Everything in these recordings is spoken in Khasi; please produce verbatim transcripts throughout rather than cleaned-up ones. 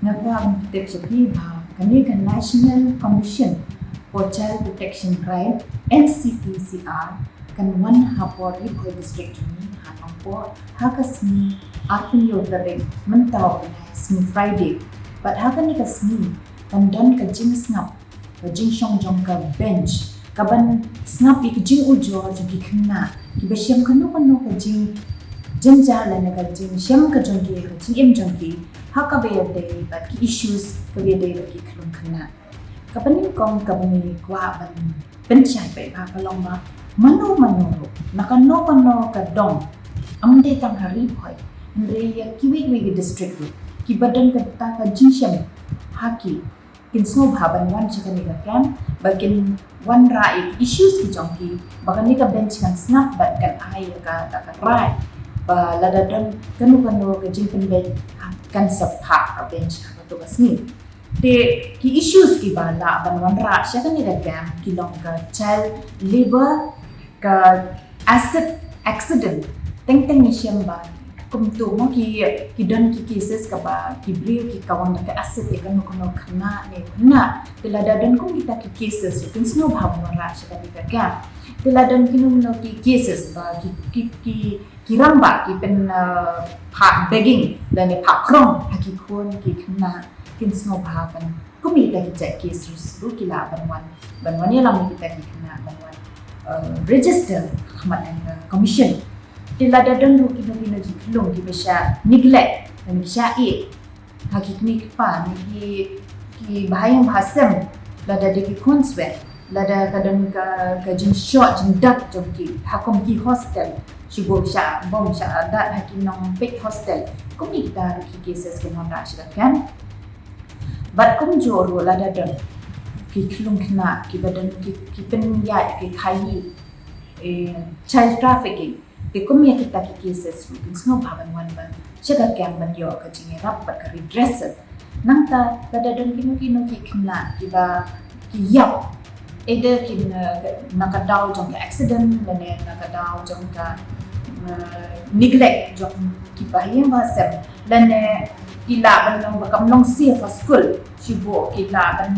Nga kwah ban pyntip sha phi ba kane ka National Commission for Child Protection Right, N C P C R, kan wan ha por Ri Bhoi District jong ngi ha Nongpoh ha ka sngi arphew tarik mynta u bnai, sngi Friday. Bad ha kane ka sngi kan don ka jingsngap, ka jingshong jong ka bench kaban sngap ïa ka jingujor jong ki khynnah kiba shem kano kano ka jingjynjar lane ka jingshem ka jong ki ha ka jingim jong ki ha kaba ïadei bad ki issues kaba ïadei bad ki khyllung khynnah. Kaba nyngkong kaba ngi kwah ban pynshai bha ka long ba mano mano ruh na kano kano ka dong, ym dei tang ha Ri Bhoi, hynrei ïa kiwei kiwei ki district ruh, kiba don kata ka jingshem ha ki, kin sngewbha ban wan sha kane ka camp ba kin wanrah ïa ki issues ki jong ki, ba kane ka bench kan sngap bad kan ai ïa ka, ka, ka rai ba lada don kano kano ka jingpynbeit kan sa phah ka bench ha kato ka sngi. Te ki issues kiba lah ban wanrah sha kane ka camp ki long ka child labour, ka acid accident, teng teng ngi shem ba kumto mo, ki, ki don ki cases kaba ki briew ki kawang da ka acid ïa kano kano khynnah ne khynnah. Te lada don kum kita ki cases kin sngewbha ban wanrah sha kane ka camp. Te lada don kino kino ki cases ba ki, ki, ki, ki rangbah ki pyn, uh, phah begging lane phah krong ha ki khun ki khynnah, kin sngewbha ban kum ïa kita ki jait case ruh ki lah ban wan, ban wan ïalam ïa kita ki khynnah ban wan, uh, register ha khmat jong ka commission. Te lada don ruh kino kino ki khyllung kiba shah neglect lane ki shah ïeh ha ki kmie ki kpa ne ki, ki bahaïing bahasem, lada dei ki khun swet, lada ka don ka, ka jingshoh jingdat jong ki ha kum ki hostel, shu bym shah, bym shah dat ha ki nongpeit hostel, kum ïa kita ruh ki cases kin wanrah sha ka camp. Bad kumjuh ruh lada don ki khyllung khynnah kiba don ki, ki pynïaid ki khaïi, eh, child trafficking. Te kum ïa kita ki cases ruh kin sngewbha ban wan ban sha ka camp ban ïoh ka jingïarap bad ka redressal. Nangta lada don kino kino ki khynnah kiba ki ïap, either ki na, na ka daw jong ka accident lane na ka daw jong ka, uh, neglect jong ki bahaïing bahasem, lane ki lah ban long ba kam long safe ha skul, shu bym ki lah ban,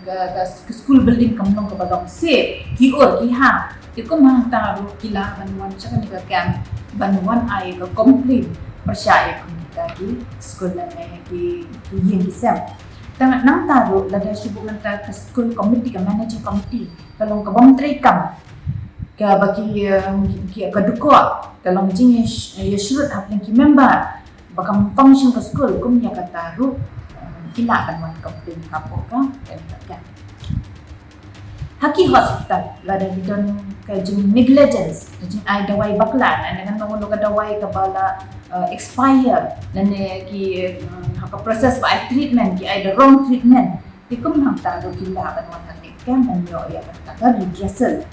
ka, ka, ka school building kam long kaba long safe, ki ur ki hang. Te kum hangta ruh ki lah ban wan sha kane ka camp ban wan ai ka complaint pyrshah ïa kum kita ki skul lane ki, ki ïing ki sem. Te nangta ruh lada shu bym mynta ka school committee, ka managing committee ka long ka bym treikam, kaba ki, eh, ki, ki, ka dukor, ka long jingïa, ïa shrut hapdeng ki member ba kam function ka skul, kum ïa kata ruh, eh, ki lah ban wan complain hapoh ka, ka, ka. Ha ki hospital lada ki don ka jing negligence, ka jingai dawai bakla, lane kano kano ka dawai kaba la, eh, expire, lane ki, eh, ha ka process ba ai treatment ki ai the wrong treatment. Te kum hangta ruh ki lah ban wan ha kane ka camp ban ïoh ïa kata ka redressal.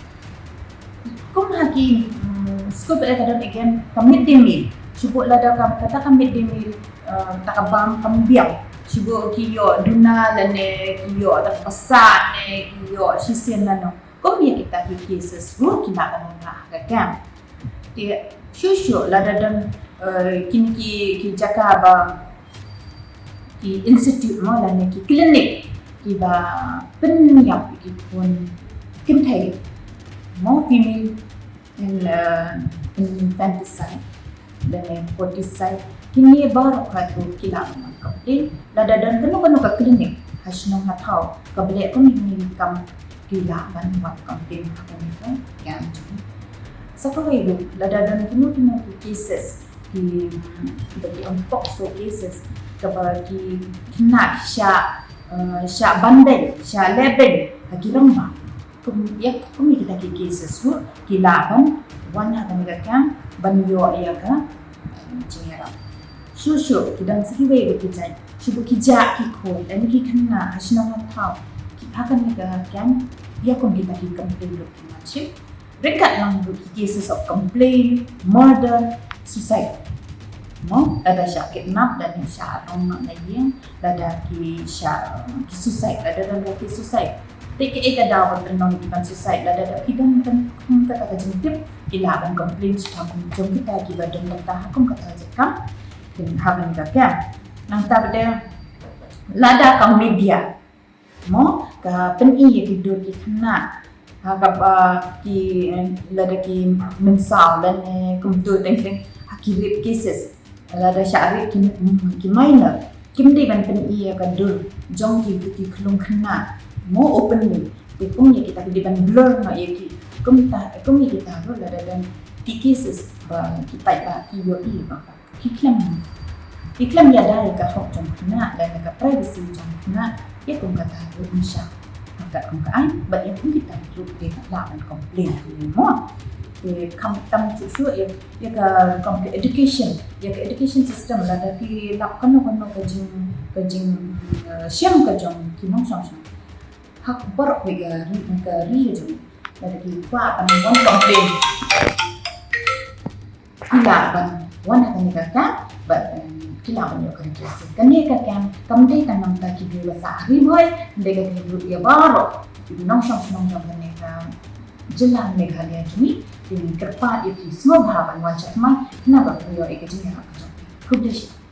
Kum ha ki, mm, skul pat ka don again ka midday meal. Shu bym lada ka, kata ka midday meal, eh, kata ka bam kam biang, shu bym ki ïoh duna lane ki ïoh da ka pasa ne ki ïoh shisien lano. Kum ïa kita ki cases ruh ki lah ban wanrah ha ka camp. Te shuh shuh lada don, eh, kine ki, ki jaka ba ki institute mo lane ki clinic kiba pynïap ïa ki khun kynthei mo, female in, eh, infanticide lane foeticide, kine baroh ruh ki lah ban complain. Lada don kano kano ka clinic ha shnong ha thaw kaba leh kum kine ki kam, ki lah ban wan complain ha kane ka camp jong ngi. Sa kawei ruh lada don kino kino ki cases ki, kiba ki ong POCSO cases, kaba ki khynnah shah, eh, shah ban beiñ, shah leh beiñ ha ki rangbah, kum ïa, kum ïa kita ki cases ruh ki lah ban wan ha kane ka camp ban ïoh ïa ka, eh, jingïarap. Shuh shuh ki don sa kiwei ruh ki jait, shu bym ki jah ki khun lane ki khynnah ha shnong ha thaw, ki ha kane ka camp ïa kum kita ki complain ruh ki mad shim. Ryngkat lang ruh ki cases of complain, murder, suicide. Mo, lada shah kidnap, lada shah rong na ïing, lada ki shah, ki suicide, lada don ki suicide. Te kaei ka daw ban pynlong ïa ki ban suicide, lada ki don, don kum kata ka jingtip, ki lah ban complain sha ka kum jong kita kiba don bynta ha kum kata ka jingkam. Te ha kane ka camp. Nangta pat de Lada ka media mo ka pyni ïa ki dur ki khynnah ha kaba ki, eh, lada ki mynsaw lane kumtu teng teng ha ki rape cases, lada shah rape ki, ki minor, kim dei ban pyni ïa ka dur jong ki, ki khyllung khynnah mo openly. Te kum ïa kita ki dei ban blur noh ïa ki. Kumta, kum ïa kita ruh lada don ki cases ba ki paidbah ki ïohi ba ki khlem, ki khlem ïada ïa ka hok jong khynnah lane ka privacy jong khynnah. Ïa kum kata ruh ngi shah pynkat kum ka aiñ bad ïa kum kita ruh ki lah ban complain mo. Te khamtam shuh shuh ïa, ïa ka kum ka education, ïa ka education system, lada ki lap kano kano ka jing, ka jing, eh, shem ka jong ki nongshong shnong ha baroh kawei ka ri, ka ri jong ngi, lada ki kwah ban wan complain, ki lah ban wan ha kane ka camp bad, em, ki lah ban ïoh ka redress. Kane ka camp kam dei tang namar ki briew ba sah ha Ri Bhoi, kam dei, ka dei ruh ïa baroh ki nongshong shnong jong kane ka jylla Meghalaya jong ngi. Te ngi kyrpad ïa phi sngewbha ban wan sha thymmai naba phi ïoh ïa ka jingïarap ka jong phi. Khublei shibun.